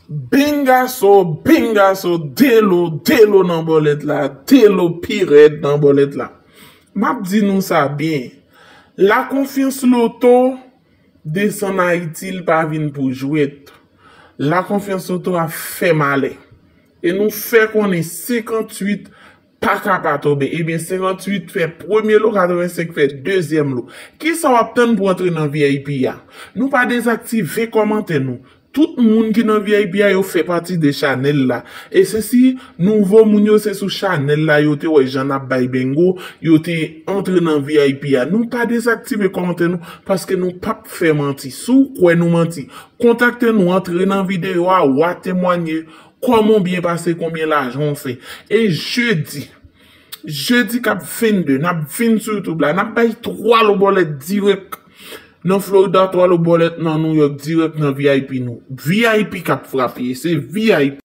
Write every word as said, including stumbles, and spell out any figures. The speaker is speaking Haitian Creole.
Bengaso, bengaso, delo, delo nan bòlèt la, delo pi rèd nan bòlèt la. M ap di nou sa byen. La Confiance Lotto desann Ayiti, l pa vin pou jwèt. La Confiance Lotto ap fè malè. E nou fè konnen senkanntuit pa ka pa tonbe. Ebyen, senkanntuit fè premye lo, katrevensenk fè dezyèm lo. Kisa w ap tann pou antre nan V I P a? Nou pa dezaktive kòmantè nou. Tout moun ki nan V I P a, yo fè pati de chanèl la. E se si nouvo moun yo se sou chanèl la, yo te wè jan n ap bay bengo, yo te antre nan V I P a. Nou pa dezaktive kòmantè nou, paske nou p ap fè manti. Si w kwè nou manti, kontakte nou, antre nan videyo a, w a temwanye kòman w byen pase, konbyen lajan w fè. E jedi, jedi k ap vennde, n ap vin sou YouTube la, n ap bay twa lo bòlèt dirèk nan Florida, twa lo bòlèt nan New York dirèk nan V I P nou. V I P k ap frape, se V I P.